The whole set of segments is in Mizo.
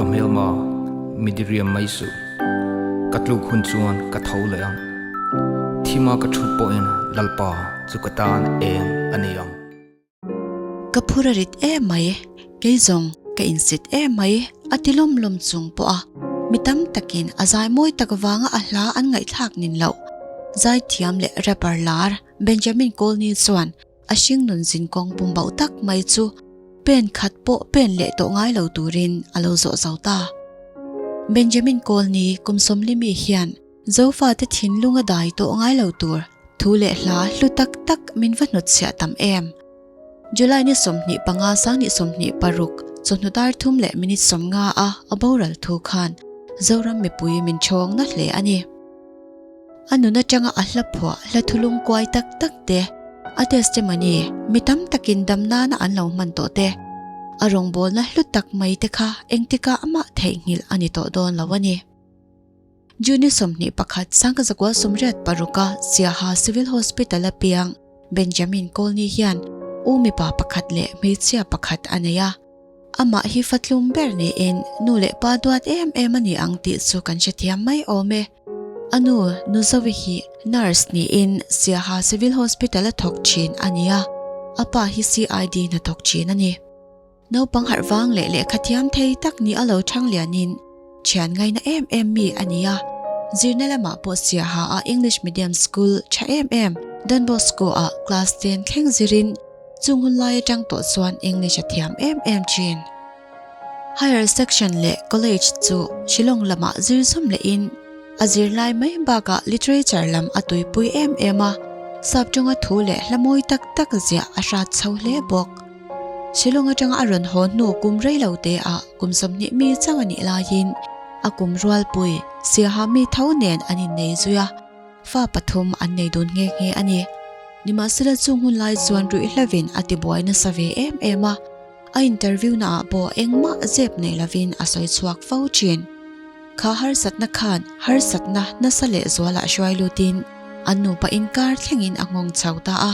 hmelma mi diriam mai suh. Ka tluk hun chuan ka tho leh ang. Thima ka thut pawhin Lalpa chu ka tan eng a ni ang. Ka phur a rit em mai, kei zawng ka insit em mai a ti lawm lawm chung pawh a mi tam takin a zai mawi tak vanga a hla an ngaihthlak nin loh. Zaithiam leh rapper lar Benjamin Colney chuan A hringnun zinkawng pum bauh tak mai chu pen khat pawh pen leh tawh ngai lo turin a lo zawh zo ta. Benjamin Kawlni kum sawmlimi hian Zofate thinlung a dai tawh ngai lo tur thu leh hla hlu tak tak min va hnutchhiah tam em. July ni 25 2026 chawhnu dar thum leh minute 50 a a boral thu khan Zoram mipui min chhawng na hle a ni. A nun atanga a hla phuah hla thulung kuai tak tak te, a testimony mi tam takin dam nana an lo hman tawh te, a rawngbawlna hlu tak mai te kha engtikah amah theihnghilh a ni tawh dawn lo a ni. June 21 Sangkazakua 86 a Siaha Civil Hospital a piang Benjamin Kawlni hian u mipa pakhat leh hmeichhia pakhat a nei a. Amah hi fatlum ber niin nu leh pa duat em em a ni ang tih chu kan hrethiam mai awm e. A nu, Nu Zoe hi nurse niin Siaha Civil Hospital a thawk thin a ni a, a pa hi CID hnathawk thin a ni. Naupang harh vang leh lehkha thiam thei tak ni a lo thang lianin thian ngaina em em mi a ni a. Zirna lamah pawh Siaha a English Medium School tha em em Don Bosco ah class ten thleng zirin Chung hun lai atang tawh chuan English a thiam em em thin. Higher section leh college chu Shillong lamah zir zawm lehin a zirlai mai bakah literature lam a tuipui em em a, sap tawnga thu leh hla mawi tak tak ziah a hrat chho hle bawk. Shillong atanga a rawn haw hnu kum rei lo te ah kum 20 mi chauh a nih laiin a kum rualpui Siaha mi tho nen an innei zui a. Fa pathum an nei dun nghe nghe a ni. Nimahsela chung hun lai chuan ruih hlavin a tibuai nasa ve em em a, a interview na ah pawh engmah zep nei lovin a sawi chhuak fo thin. Kha harsatna khan harsatna nasa leh zualah hruai lutin an nupa inkar thlengin a nghawng chho ta a,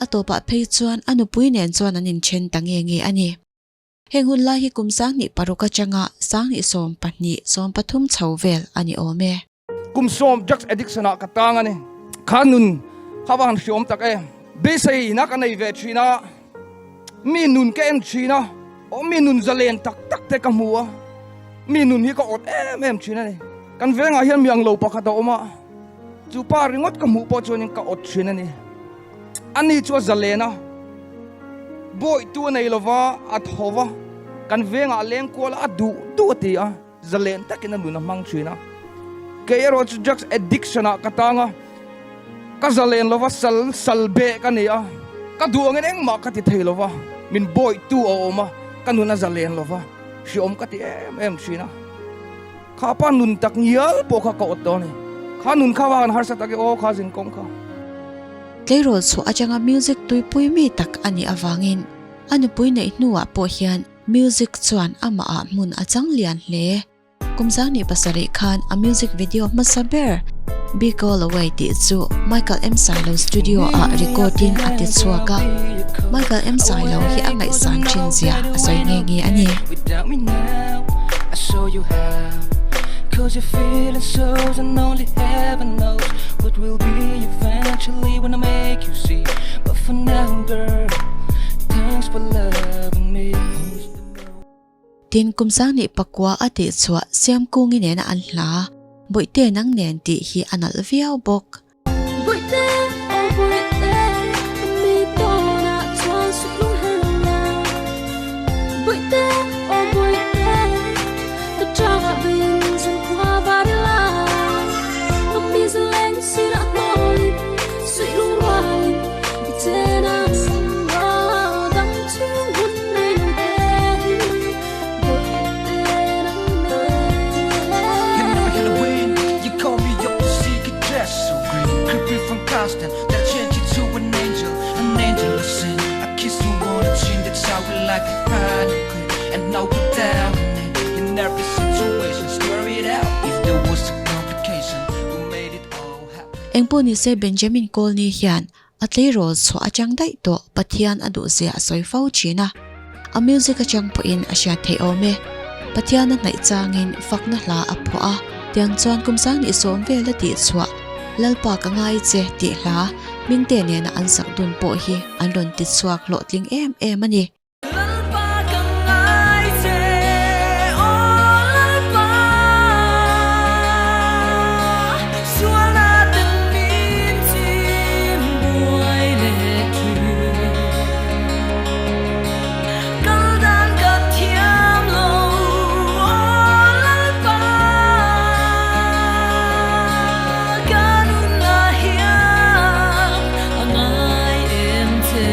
a tawpah phei chuan a nupui nen chuan an inthen ta nge nge a ni. Heng hun lai hi kum 2006 atanga 2012, 13 chho vel a ni awm e. Kum sawm drugs addiction ah ka tang a ni. Kha nun kha va han hriawm tak e. Beisei na ka nei ve thin a, mi nun ka en thin a, aw mi nun zalen tak tak te ka hmu a, mi nun hi ka awt em em thin a ni. Kan vengah hian mi anglo pakhat a awm a, chu pa ringawt ka hmuh pawh chuanin ka awt thin a ni. Ani chu a zalen a, bawihtu a nei lova, a tho va, kan vengah a leng kual a, a duh duh a ti a. Zalen takin a nun a hmang thin a, kei erawh chu drugs addiction ah ka tang a, ka zalen lova sal sal beh ka ni a, ka duh angin engmah ka ti thei lova, min bawihtu a awm a, ka nun a zalen lova, hriawm ka ti em em thin a, kha pa nun tak ngial pawh kha ka awt dawn a ni, kha nun kha va han harsa tak e aw kha zinkawng kha. Tleirawl chhuah atanga music tuipui mi tak a nih avangin a nupui neih hnuah pawh hian Music chuan amah ah hmun a chang lian hle. Kum 2007 khan a music video hmasa ber Be Go Away tih chu Michael M Sailo studio ah record in a ti chhuak a, Michael M Sailo hi a ngaihsan thin zia a sawi nghe nghe a ni. Tin kum 2009 a tih chhuah Siamkungi nena an hla Bawihte nang nen tih hi a nalh viau bawk. Engpawh nise Benjamin Kawlni hian A tleirawl chhuah atang daih tawh Pathian a duh zia a sawi fo thin a, a music atang pawhin a hriat theih awm e. Pathian a hnaih changin fakna hla a phuah a, tiang chuan kum sanghnih sawm vel a tih chhuah Lalpa ka ngai che tih hla Hmingte nena an sak dun pawh hi an rawn ti chhuak hlawhtling em em a ni. Lalpa ka ngai che aw Lalpa Sualna ten min chim buai leh thin Kal dan ka thiam lo aw Lalpa Ka nunna hian a ngai em che.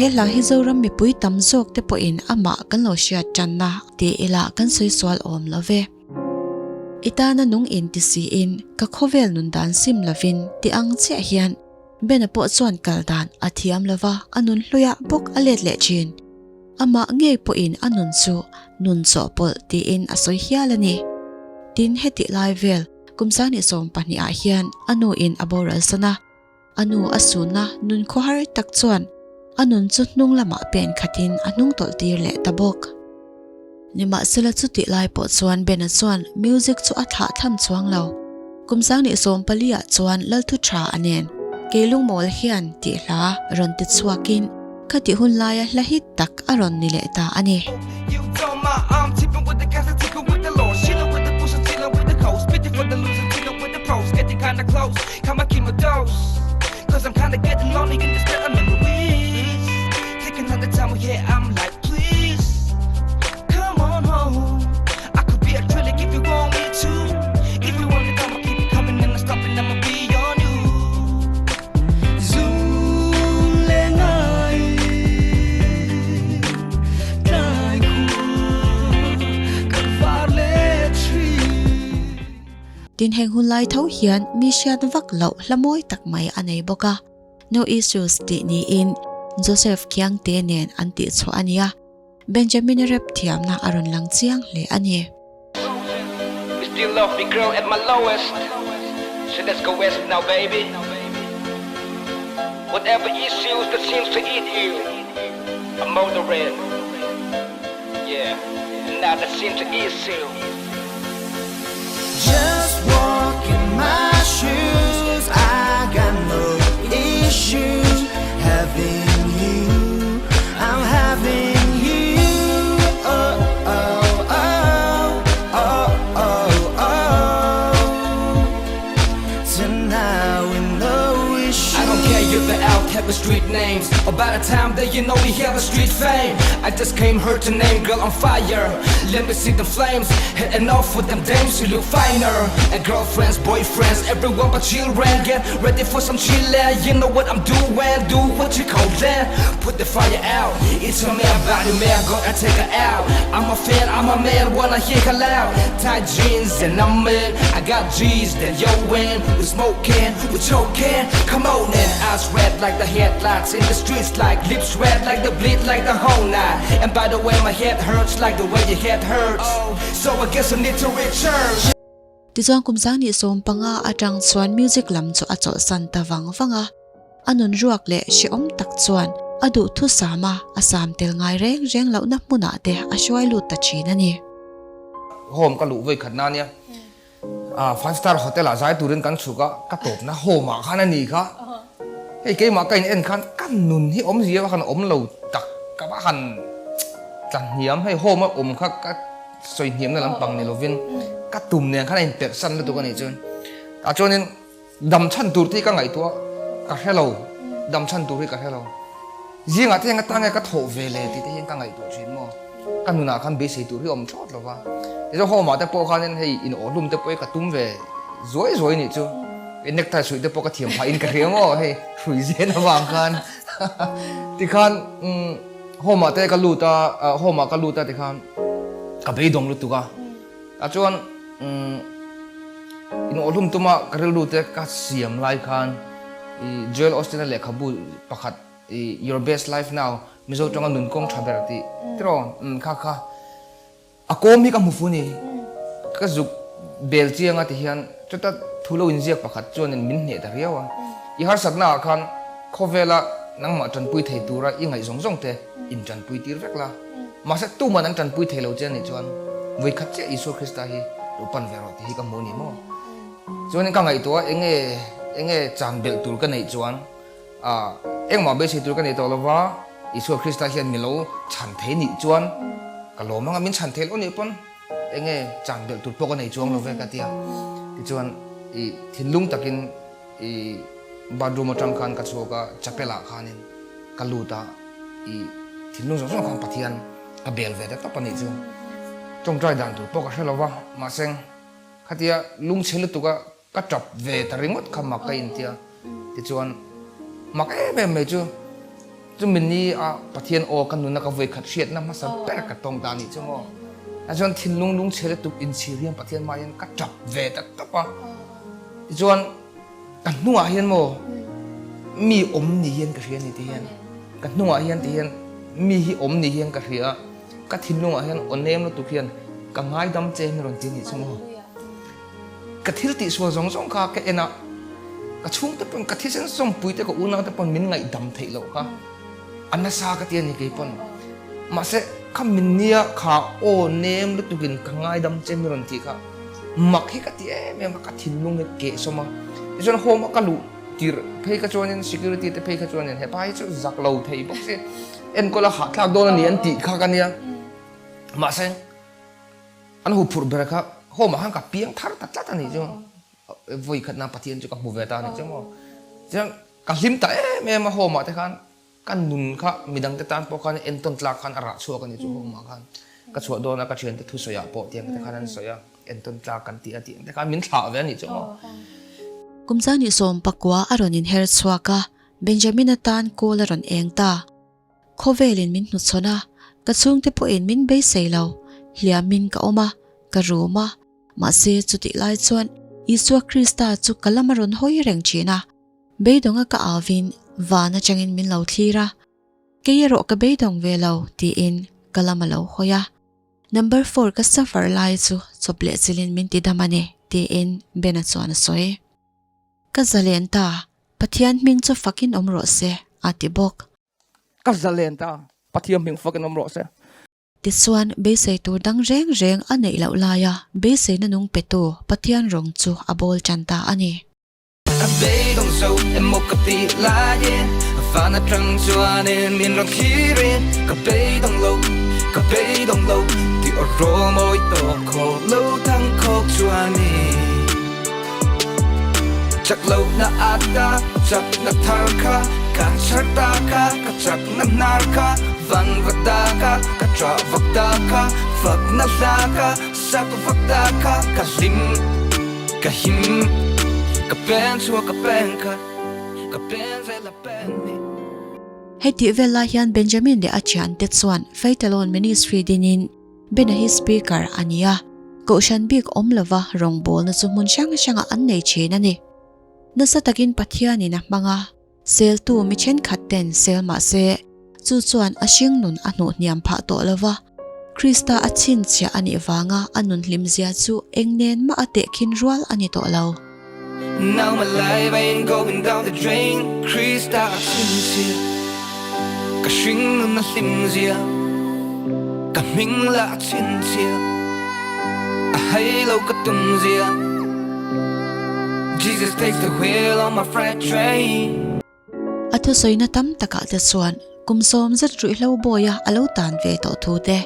He hla hi Zoram mipui tam zawk te pawhin amah kan lo hriat tanna ti ila kan sawi sual awm lo ve. I tana nung in ti siin ka khawvel nun dan sim lovin ti ang chiah hian Bena pawh chuan kal dan a thiam lova a nun hluiah bawk a let leh thin. Amah ngei pawhin a nun chu nun chawhpawlh tiin a sawi hial a ni. Tin, hetih lai vel kum 20 ah hian a nu in a boral san a, a nu a sunna nun khawhar tak chuan a nun chu hnung lamah pen khatin a hnung tawlh tir leh ta bawk. Nimahsela chutih lai pawh chuan Bena chuan music chu a thlah tham chuang lo. Kum 2004 ah chuan Lalthu Tha a nen Keilungmawl hian tih hla rawn ti chhuakin khatih hun laia hla hit tak a rawn ni leh ta a ni. Tin heng hun lai tho hian mi hriat vak loh hla mawi tak mai a nei bawk a. No Issues tih niin Joseph Khiangte nen an tihchhuah a ni a, Benjamin-a rap thiamna a rawn lang chiang hle a ni. You still love me girl at my lowest So let's go west now baby Whatever issues that seems to eat you I'm motoring Yeah and now that seems to ease you Just walk in my shoes I got no issues having you I'm having you Oh oh oh oh oh oh Tonight with no issues I don't care if the out have the street names Or by the time that you know we have a street fame I just came here to name girl on fire Let me see the flames Had enough with them dames who look finer And girlfriends, boyfriends, everyone but children Get ready for some chillin', you know what I'm doing Do what you call that, put the fire out It's a man body man, gonna take her out I'm a fan, I'm a man, wanna hear her loud Tight jeans and I'm in, I got G's that yo in We smoking, we choking, come on in Eyes red like the headlights in the streets Like lips red like the bleed like the whole night And by the way my head hurts like the way your head hurts So I guess I need to recharge Tichuan kum 2015 atang chuan music lam chu a chawlhsan ta vang vang a, a nun ruak leh hrehawm tak chuan a duhthusam a, a sam tel ngai reng reng lohna hmunah te a hruai lut ta thin a ni. Home ka luh vawi khat na nia, five star hotel ah zai turin kan chhuk a, ka tawpna home ah khan a ni kha, hei keimah ka in en khan ka nun hi awmzia va han awm lo tak, ka va han tla hniam, hei home a awm kha ka sawi hniamna lampang ni lovin ka tum nen khan a inperh san lutuk a nih chuan tah chuanin dam chhan tur te hi ka ngaihtuah ka hre lo dam chhan tur hi ka hre lo zingah te hian ka tang nge ka thawh ve le tih te hian ka ngaihtuah thin maw ka nunah khan beisei tur hi a awm thlawt lo va tichuan home ah te pawh khanin hei in awh hlum te pawh hi ka tum ve zuai zuai nih chu necktie suih te pawh ka thiam phah in ka hria maw hei hrui zen avang khan tikhan umm. Home ah te ka lut a, home ah ka lut a tikhan ka beidawng lutuk a. Tah chuan inawhhlum tuma ka rilru te ka siam lai khan Joel Osteen-a lehkhabu pakhat Your Best Life Now, Mizo tanga nun kawng tha ber tih tiraw kha kha A kawm hi ka hmu fu ni. Ka zuk bel chiang a ti hian chuta thu lo inziak pakhat chuanin min hneh ta riau a. I harsatna ah khan khawvela nangmah tanpui thei tura i ngaih zawng zawng te in tanpui tir vek la. Mahse tuman an tanpui thei lo che anih chuan vawi khat chiah Isua Krista hi lo pan ve rawh tih hi ka hmu a ni maw? Chuanin ka ngaihtuah a enge enge chan belh tur ka neih chuan A, engmah beisei tur ka nei tawh lo va, Isua Krista hian mi lo chhan thei nih chuan ka lawm ang a, min chhan thei lo nih pawn eng nge chan belh tur pawh ka nei chuang lo ve ka ti a. Tichuan i thinlung takin i bathroom atang khan ka chhuak a, chapel ah khanin ka lut a, i thinlung zawng zawng khan Pathian ka bel ve ta tawp a nih chu. Tawngtai dan tur pawh ka hre lo va, mahse khatia lungchhe lutuk a Ka tap ve ta ringawt kha mak ka intia. Tichuan, mak em em mai chu, chumi ni a Pathian aw ka nuna ka vawikhat hriatna hmasa ber ka tawng ta anih chu maw. A chuan thinlung lungchhe lutuk inchhir hian Pathian hmah hian ka tap ve ta tawp a. Tichuan, ka hnungah hian maw mi awm ni hian ka hria ni ti hian, ka hnungah hian ti hian mi hi awm ni hian ka hria a, ka thinlungah hian aw nem lutuk hian ka ngaidam che mi rawn ti anih chu maw. Ka thil tihsual zawng zawng kha ka en a, ka chhungte pawn ka thisen sawmpuite ka unaute pawn min ngaihdam theih loh kha a nasa ka ti a ni kei pawn. Mahse kha min nia kha aw nem lutukin ka ngaidam che mi rawn tih kha mak hi ka ti em em a, ka thinlung hi keh sawm a. Tichuan home a ka luh tirh phei kha chuanin security te phei kha chuanin hepa hi chu zak lo thei bawk si, enkawl a hahthlak dawn a ni an tih kha ka nia. Mahse. An hu phurh ber kha home ah khan ka piang thar ta tlat a nih chu. Vawi khat na Pathian chu ka hmu ve ta a nih chu maw. Chuan ka hlim ta em em a home ah te khan ka nun kha midang te tan pawh khan entawn tlak khan a rah chhuak a nih chu home ah khan. Ka chhuah dawn a ka thiante thusawi ah pawh tiang te khan an sawi a entawn tlak kan tih a tih ang te khan min thlah ve a nih chu maw. Kum zan 19 a rawn inher chhuak a, Benjamin-a tan kawl a rawn eng ta. Khawvelin min hnuchhawn a, ka chhungte pawhin min beisei lo, hliamin ka awm a, ka rum a. Mahse, chutih lai chuan Isua Krista chu ka lam a rawn hawi reng thin a, beidawnga ka auvin van atangin min lo thlir a, kei erawh ka beidawng ve lo tiin ka lam a lo hawi a. Number four ka suffer lai chu chawp leh chilhin min ti dam a ni, tiin Bena chuan a sawi. Ka zalen ta, Pathian hming chu fakin awm rawh se, a ti bawk. Ka zalen ta, Pathian hming fakin awm rawh se. Tichuan, beisei tur dang reng reng a neih loh laia beiseina nung petu Pathian rawng chu a bawl tan ta a ni. Ka beidawng zo emaw ka tih laiin van atang chuanin min rawn thlirin ka beidawng lo, ka beidawng lo tih aw rawl mawi tawk khawk lo thang khawk chuanin. Chak lo na ata chak na thar kha ka chhar ta kha ka chak na hnar kha van va ta kha ka tra vak ta kha fak na hla kha sak vak ta kha ka hlim ka him ka pen chhuak ka pen kha ka pen vel a pen ni. Hei tih vel lai hian Benjamin leh a thiante chuan Faith Alone Ministry dinin Bena hi Speaker a ni a, Kohhran bik awm lova rawngbawlna chu hmun hrang hrangah an nei thin a ni. Nasa takin Pathianin a hmang a, seltu mi thenkhat ten sel mah se, chu chuan a hringnun a hnuh hniam phah tawh lova, Krista a chhinchhiah a nih vanga a nun hlimzia chu eng nen mah a tehkhin rual a ni tawh lo. Now my life ain't going down the drain Krista a chhinchhiah Ka hringnun a hlimzia Ka hming lah a chhinchhiah A hai lo ka tumzia Jesus takes the wheel on my freight train. A thusawina tam takah te chuan kum 90 ruihhlo bawia a lo tan ve tawh thu te,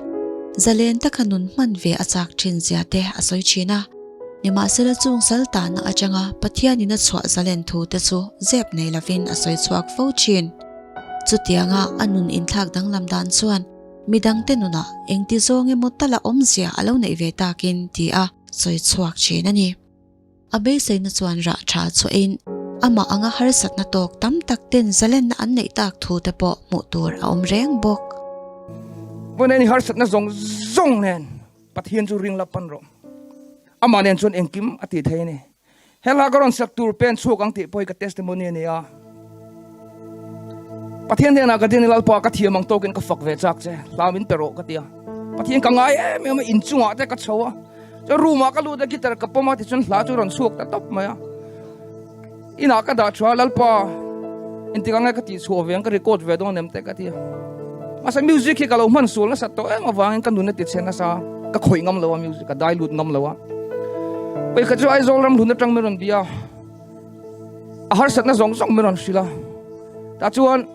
zalen taka nun hman ve a chak thin zia te a sawi thin a. Nimahsela chung sal tanna atanga Pathianin a chhuah zalen thu te chu zep nei lovin a sawi chhuak fo thin. Chutianga a nun inthlak danglam dan chuan midangte nunah engti zawng emaw tala awmzia a lo neih ve takin ti a sawi chhuak thin a ni. A beiseina chuan rah tha chhuahin amah anga harsatna tawk tam tak ten zalenna an neih tak thu te pawh hmuh tur a awm reng bawk. Vawiin i harsatna zawng zawng nen Pathian chu ring la pan rawh. Amah nen chuan engkim a tih thei a ni. He hla ka rawn sak tur pen chhuak ang tih pawh hi ka testimony a ni a. Pathian hnenah ka din i Lalpa ka thiam ang tawkin ka fak ve chak che, hla min pe rawh ka ti a. Pathian ka ngai em em a, inchungah te ka chho a. Chuan room ah ka lut a, guitar ka pawm a, tichuan hla chu rawn chhuak ta tawp mai a. Inah ka dah thu a, Lalpa engtik ang nge ka tih chhuah ve ang, ka record ve dawn em te ka ti a. Mahse music hi ka lo hman sual nasat tawh em avangin ka nun a ti chhe nasa, ka khawih ngam lo a music, ka dai lut ngam lo a. Vawikhat chu Aizawl ram hlun atang min rawn bia a, a harsatna zawng zawng min rawn hrilh a. Tah chuan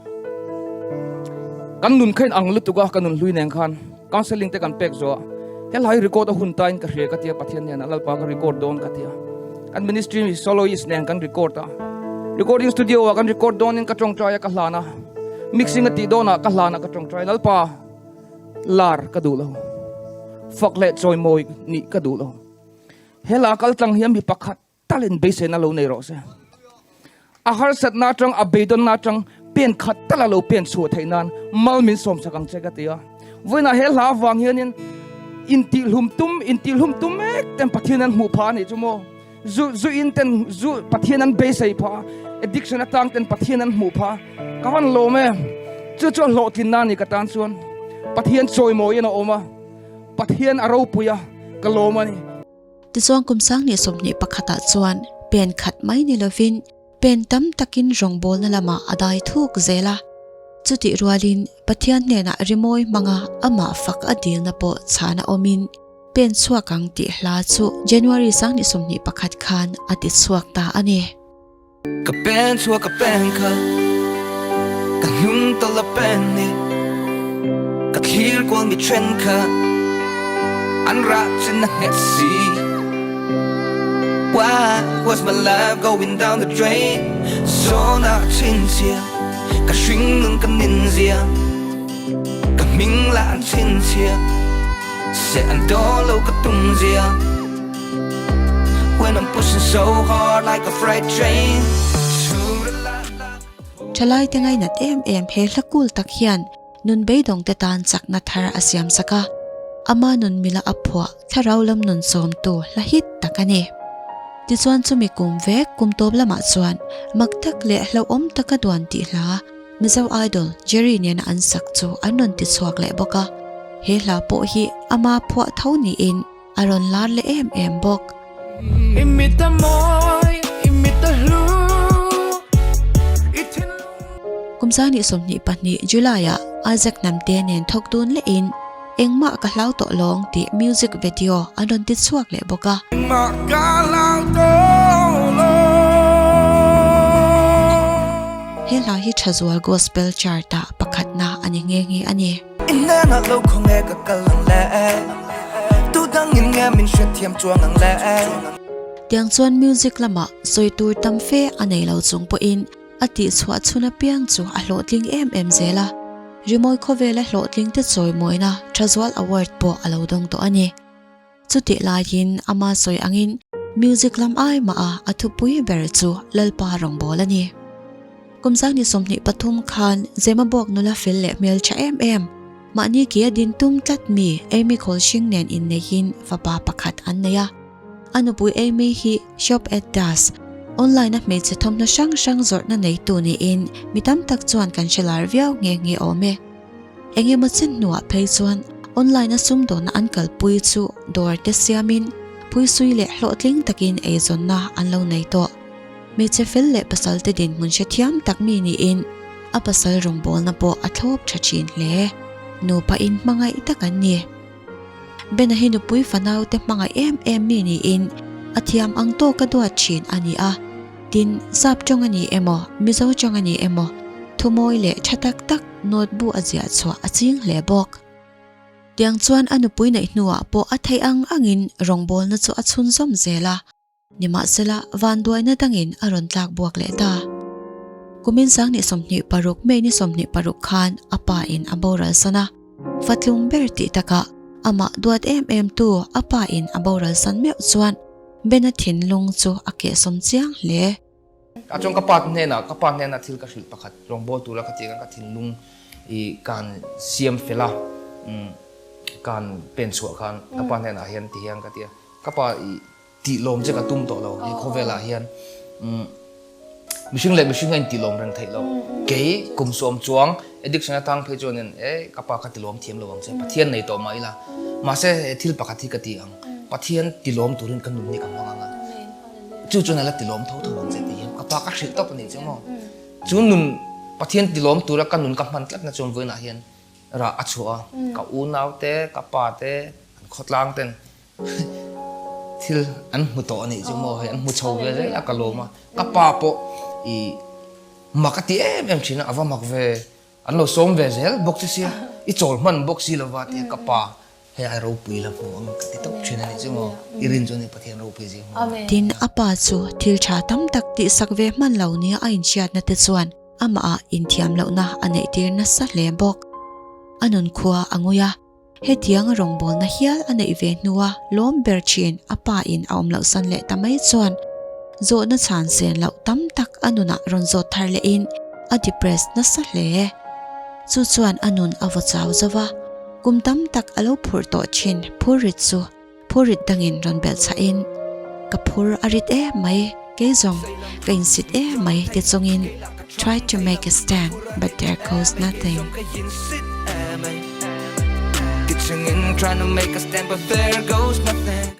kan nun kha in ang lutuk a, ka nun hlui nen khan counselling te kan pek zawh a, helai record a hun tain ka hria ka tia Pathian hnenah Lalpa ka record dawn ka tia. Kan ministry soloist nen kan record a, recording studio ah kan record dawnin ka tawngtai a ka hlan a, mixing a tih dawnah ka hlan a ka tawngtai Lalpa lar ka duh lo, fak leh chawimawi nih ka duh lo, hela kal tlang hian mi pakhat Talent beiseina lo nei rawh se. A harsatna atang, a beidawnna atang pen khat tal a lo pen chhuah theih nan mal min sawmsak ang che ka ti a. Vawiinah he hla avang hianin intihhlum tum, intihhlum tum mek ten Pathian an hmuh phah a nih chu maw. Zu, zu in ten zu Pathian an beisei phah a, addiction atang ten Pathian an hmuh phah a. Ka van lawm e. Chu chu a hlawhtlinna a ni ka tan chuan. Pathian chawimawiin a awm a, Pathian a ropui a, ka lawm a ni. Tichuan kum 2021 ah chuan pen khat mai ni lovin pen tam takin rawngbawlna lamah a dai thuk zel a. Chutih rualin Pathian hnenah rimawi hmanga amah fak a dilna pawh chhan a awmin pen chhuak ang tih hla chu January 2021 khan a ti chhuak ta a ni. Ka pen chhuak ka pen kha Ka hnung tawlh a pen ni Ka thlir kual mi then kha An rah chin a nghet si Why was my life going down the drain Zawn ah chhinchhiah Ka hring nun ka nin zia Ka hming lah an chhinchhiah Se an dawn lo ka tum zia When I'm pushing so hard like a freight train Thalai te ngainat em em he hla kul tak hian nun beidawng te tan chakna thar a siam sak a, ama nun mila a phuah thlarau lam nun sawmtu hla hit tak a ni. Tichuan chumi kum vek kum tawp lamah chuan mak tak leh hlauhawm taka duan tih hla Mizo Idol Jerry nena an sak chu an rawn ti chhuak leh bawk a, he hla pawh hi ama phuah tho niin A rawn lar leh em em bawk. I mit a mawi, i mit a hlu, i thinlung. Kum 22 July ah Isaac Hnamte nen thawk dun leh in Engmah ka hlau tawh lawng tih music video an rawn ti chhuak leh bawk a. Engmah ka hlau tawh lawng. He hla hi Thazual Gospel Chart ah pakhatna a ni nghe nghe a ni. I hnenah lo khaw nge ka kal ang le Tu dang in nge min hrethiam chuang ang le. Tiang chuan music lamah sawi tur tam fe a nei lo chung pawhin a tihchhuah chhun apiang chu a hlawhtling em em zel a, rimawi khawvela hlawhtling te chawimawina Thazual Award pawh a lo dawng tawh a ni. Chutih laiin ama sawi angin music lam ai mah a a thupui ber chu Lalpa rawngbâwl a ni. Kum 23 khan Zemabawk nula fel leh hmeltha em em, mahni ke a din tum tlat mi Amy Khawlhring nen inneihin fapa pakhat an nei a. A nupui Amy hi Shop at Dusk, online a hmeichhe thawmhnaw hrang hrang zawrhna neitu niin mi tam tak chuan kan hre lar viau nghe nghe awm e. Eng emaw chin hnuah phei chuan online a sumdawnna an kalpui chu dawr te siamin phuisui leh hlawhtling takin eizawnna an lo nei tawh. Hmeichhe fel leh pasal te dinhmun hrethiam tak mi niin a pasal rawngbawlna pawh a thlawp tha thin hle. Nupa in hmangaih tak an ni. Bena hi nupui fanau te hmangaih em em mi niin a thiam ang tawka duat thin a ni a. Tin, sap tawng a ni emaw, Mizo tawng a ni emaw, thumawi leh tha tak tak note bu a ziah chhuah a ching hle bawk. Tiang chuan a nupui neih hnuah pawh a theih ang angin rawngbawlna chu a chhunzawm zel a. Nimahsela, vanduaina dangin a rawn tlak buak leh ta. Kumin 2026 May ni 26 khan a pa in a boral san a. Fatlung ber tih takah amah duat em em tu a pa in a boral san meuh chuan Bena thinlung chu a kehsawm chiang hle. A chuan ka pa hnenah, ka pa hnenah thil ka hrilh pakhat, rawngbâwl tura ka tih khan ka thinlung i ka han siam fel a. Ka han pen chhuah khan ka pa hnenah hian ti hian ka ti a, ka pa i tih lawm che ka tum tawh lo he khawvelah hian mihring leh mihring a intih lawm reng theih lo. Kei kum sawm chuang addiction atang phei chuanin e ka pa ka ti lawm thiam lo ang che, Pathian nei tawh mah ila mahse he thil pakhat hi ka ti ang, Pathian ti lawm turin ka nun hi ka hmang ang a, chu chuan a la ti lawm tho tho ang che tih hian ka pa ka hrilh tawp a nih chu maw. Chu nun Pathian ti lawm tura ka nun ka hman tlatna chuan vawiinah hian rah a chhuah a, ka unau te, ka pa te, an khawtlang ten thil an hmu tawh a nih chu maw hei an hmu chho ve zel a ka lawm a, ka pa pawh i mak a ti em em thin a, a va mak ve, an lo sawm ve zel bawk che sia, i chawl hman bawk si lova tia ka pa hei ai ropui la hmu ang ka ti tawp thin a nih chu maw, i rin chu a ni Pathian ropui zia hmu ang. Tin, a pa chu thil tha tam tak tihsak ve hman lo nia a inhriatna te chuan Amah inthiam lohna a neihtir nasa hle bawk. A nun khua a ngui a, hetiang rawngbawlna hial a neih ve hnua lawm ber thin a pa in a awm loh san leh ta mai chuan zawhna chhan sen loh tam tak a nunah rawn zawt thar lehin a depress nasa hle. Chu chuan a nun a vaw chau zo va, kum tam tak a lo phurh tawh thin phurrit chu Phurrit dangin rawn belh chhahin, Ka phur a rit em mai, kei zawng ka insit em mai ti chungin Try to make a stand but there goes nothing. Try to make a stand but there goes nothing.